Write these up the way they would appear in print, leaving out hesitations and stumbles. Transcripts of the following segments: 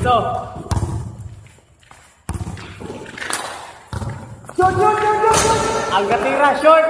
Piso. Short, short, short, short, short. Ang katira, short.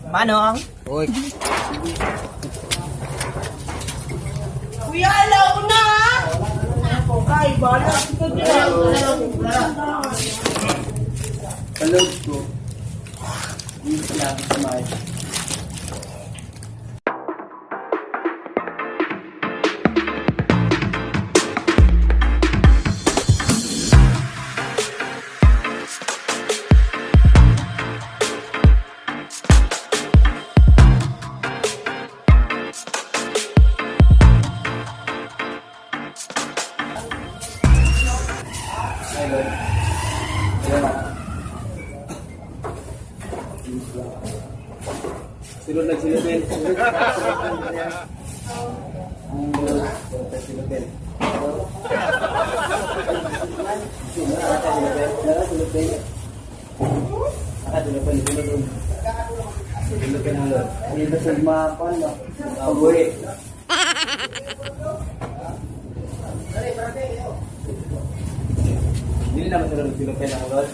Manong. Uy. Kuya, alaw na! Ay, bala. Palog ko. Hindi lang kumain. Sulod lang sila, Ben. Sulod. Ang lord, sila, Ben. Hindi ba sa mga kwan, no? Pag-uwi. Hindi naman sila nagsilupin ang lord.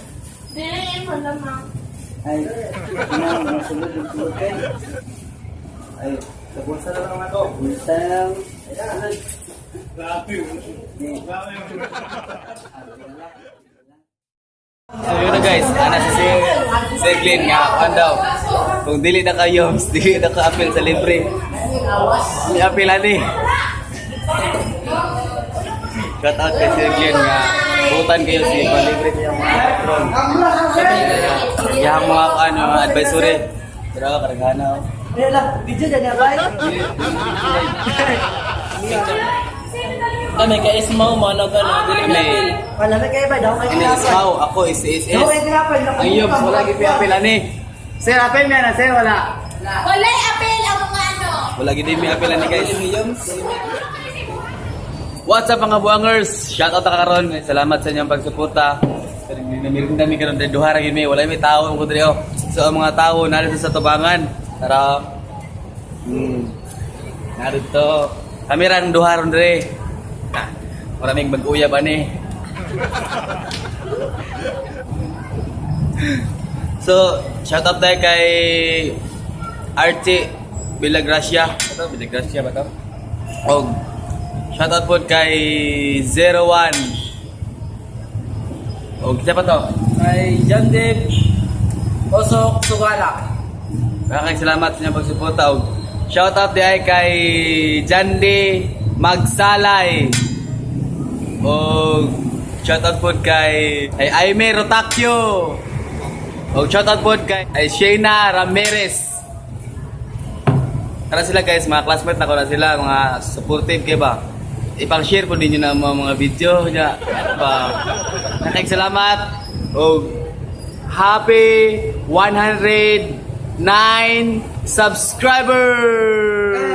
Di, malamang. Ay, ano, mga sulod, nagsulupin. Ay, sa bulsa na lang ako. Bulsa na lang. Ay, sulod. Di. So yun na guys, ana si si Glenn nga kan daw. Kung dili na kayo, dili na ka appeal sa libre. May appeal ani. Shout out kay Sir Glenn nga butan kayo si libre niya mga patron. Yang mga ano mga advisory. Pero karagana oh. Ayun lang, video dyan na, bay. Kami ka ismaw mo ano gano dili Kami Wala na kayo ba? Daw kayo ini tinapay. ismaw, ako is is Daw kayo tinapay. Ang yobs wala gyud appeal ani. Sir, appeal na na sir wala. Walay apel ang mga ano. Wala gid mi appeal ani guys. What's up mga buangers? Shout out karon. Salamat sa inyong pagsuporta. Namirinda mi karon duha ra gyud mi. Wala mi tawo ko diri oh. So ang mga tawo narito sa tubangan. Tara. Narito. Kami ra ang duha ron diri. Ah, maraming mag-uyab ani. So, shout out tayo kay Archie Villagracia. Ito, Villagracia ba to? Og shout out po kay 01. Og siya pa to? Kay John Dave Osok Sugala. Maraming salamat sa inyong pagsuporta. Og shout out di ay kay Jandy Magsalay. Og shout out po kay ay Aime Rotakyo. Og shout out po kay ay Shayna Ramirez. Tara sila guys, mga classmate na ko na sila, mga supportive kay ba. Ipang-share po ninyo na mga video niya. Ano ba? Nakik salamat. Og happy 109 subscribers!